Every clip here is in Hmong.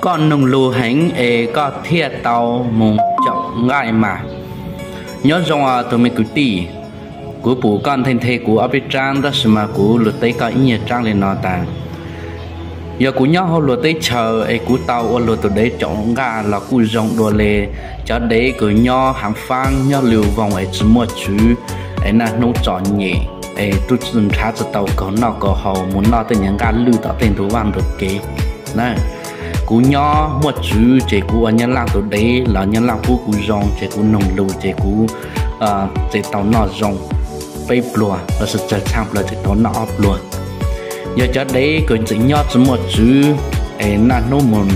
Koj noog lus heev es koj thiaj tau mus caum nqaij mas. Nyob zoo os tus me kwv tij, kuv pum koj nthe nthe kuv ob peb rab tab sis mas kuv lug teb koj ib nyuag rab li no tas. Yog kuv nyob hauv luag teb chaws es kuv tau ua luag tus dev caum nqaij los kuj zoo dua li cov dev kws nyob haav faab nyob lw voos es tsi muaj tswv, es naj hnub txom nyem, es tub nrhav tsi tau kaug noj kaug haus, mus noj tej nyuag nqaj lwj tom tej ntug vaaj ntug kev na. Kuv nyob muaj tswv ces kuv ua Nyab Laaj tus dev los Nyab Laaj pub kuv zoo ces kuv noog lus ces kuv tseem tau noj zoo peb pluag, lossis tsawg tshaj plaws tseem tau noj ob pluag. Yog cov dev kws tseem nyob tsi muaj tswv, es naj hnub mus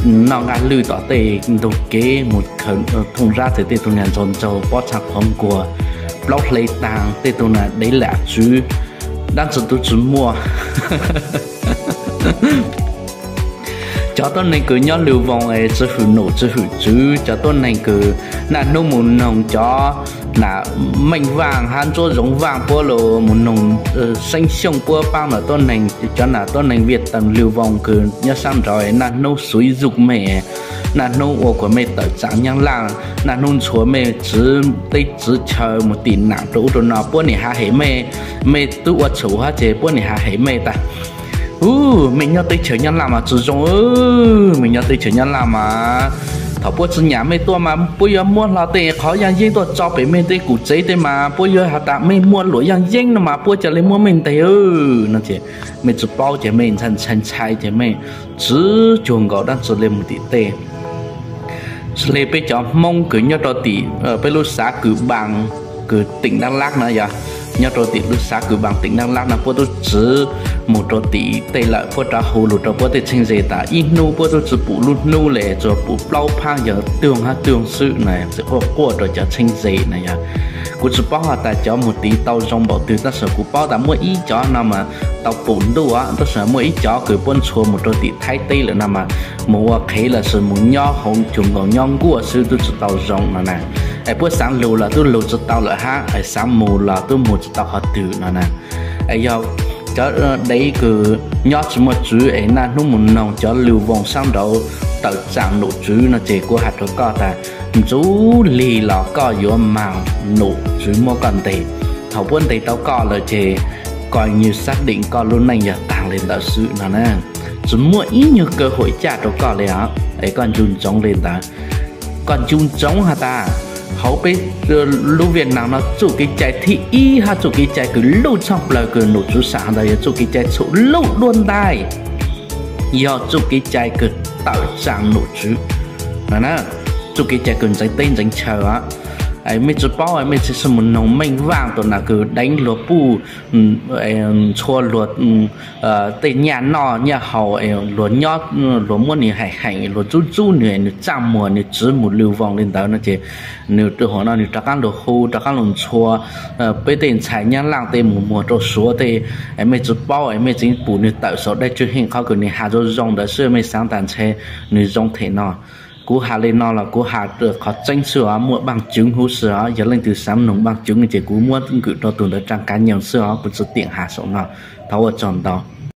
noj nqaj lwj tom tej ntug kev, mus khaws thooj zab txawm tej tug niag ntsaug ntsaug pob txha qhuav nkuag, plaub hle taag tej tug niag dev lam tswv, dab tsi tub tsi muaj. Cov tuab neeg kws nyob lw voos es tsi hwm num tsi hwm tswv, cov tuab neeg kws naj hnub mus noog cov nam Meej Vaaj hab Ntsuab Zoov Vaaj puab lug mus noog Xeeb Xyooj puab paab nam tuab neeg, cov nam tuab neeg Viaj Teem lw voos kws nyob saab nraud es naj hnub xuiv zug mej, naj hnub ua kuas mej tawm tsaam Nyab Laaj, naj hnub ntxhua mej txwv teb txwv chaw mus tim nam rua ub rua no puab nim has hem mej, mej tub ua txhum hab ces puab nim has hem mej tas. Ub, mej nyob teb chaws Nyab Laaj mas tsi zoo, mej nyob teb chaws Nyab Laaj mas thaum puab tsi nyam mej tuaj mas puab yuav muab hlo tej qhov yaaj yeeb tuaj tso pem mej tej kum tsev tej mas puab yuav has tas mej muaj luam yaaj yeeb no mas puab ca le muab mej ntes no ces mej tsi paub ces mej ntshai ntshai ntshai ces mej tsi cuag nkaus dab tsi le mus tim tej. Le peb cov Hmoob kws nyob rua tim peb lub xav Kws Npaas kws teem Dab Lab no yog, nyob rua tim lub xav Kws Npaas teem Dab Lab no puab tub txwv mus rua tim tej lawm puab rov hu lug rua puab tej txheeb ze tas ib hnub puab tub tsi pum lub hnub le, tsuas pum plaub phaab yog tuag hab tuag xwb na, txawm quaj quaj rua cov txheeb ze na yog. Kuv tsi paub has tas cov mus tiv tau zoo npaum twg tab sis kuv paub tas muaj ib cov no mas tau pum ntuj tab sis muaj ib cov kws puab ntxhua mus rua tim Thaib teb lawm no mas mus ua qhev lossis mus nyob hauv cuag nkaus nyob nkuaj xwb tub tsi tau zoo no na. Es puab xaav lug los tub lug tsi tau lawm hab es xaav mus los tub mus tsi tau qhov twg no na. Es yog cov dev kws nyob tsi muaj tswv es naj hnub mus noog cov lw voos saab nraud tawm tsaam num tswv no ces kuv has rua koj tas ntxuv lig los koj yuav maag num tswv muab koj ntes. Thaum puab ntes tau koj lawm ces koj nyuag xab deem koj lub neej yog taag le ntawd xwb no na. Tsi muaj ib nyuag kaw huam caj rua koj le os, es koj ncu ntsoov le ntawd. Koj ncu ntsoov has tas hauv peb lub Viaj Nam no txuj kev cai thib ib hab txuj kev cai kws luj tshaj plawg kws num tswv saam has tas yog txuj kev cai txhum luj duab ntaij, yog txuj kev cai kws tawm tsaam num tswv no na, txuj kev cai kws ntxeev teb ntxeev chaw os. Mej tsi paub mej tsi mus noog Meej Vaaj tus nam kws deev luag puj ntxhua luag tej nyaj noj nyaj haus, luag nyob, luag muab nwg heem heem, luag ntxub ntxub nwg, nwg txaj muag nwg tsi mus lw voos le ntawd no ces nwg huam no nwg rov qaab lug hu rov qaab lug ntxhua peb tej ntxhais Nyab Laaj tej mus muag rua Suav tej. Mej tsi paub es mej tseem pum nwg tawm saum dab tswv heej qhov kws nwg has zoo zoo ntawd xwb, mej xaav tas ntshe nwg zoo them no. Kuv has le no los kuv has qhov tseeb xwb os, muaj npaaj coob huv si os, yog leej twg xaav noog npaaj coob ces kuv muab nkawm rua tug ntawd tsaa kav nyoog xwb os, kuv tsi tiam has saum no. Thov ua tsaug ntau.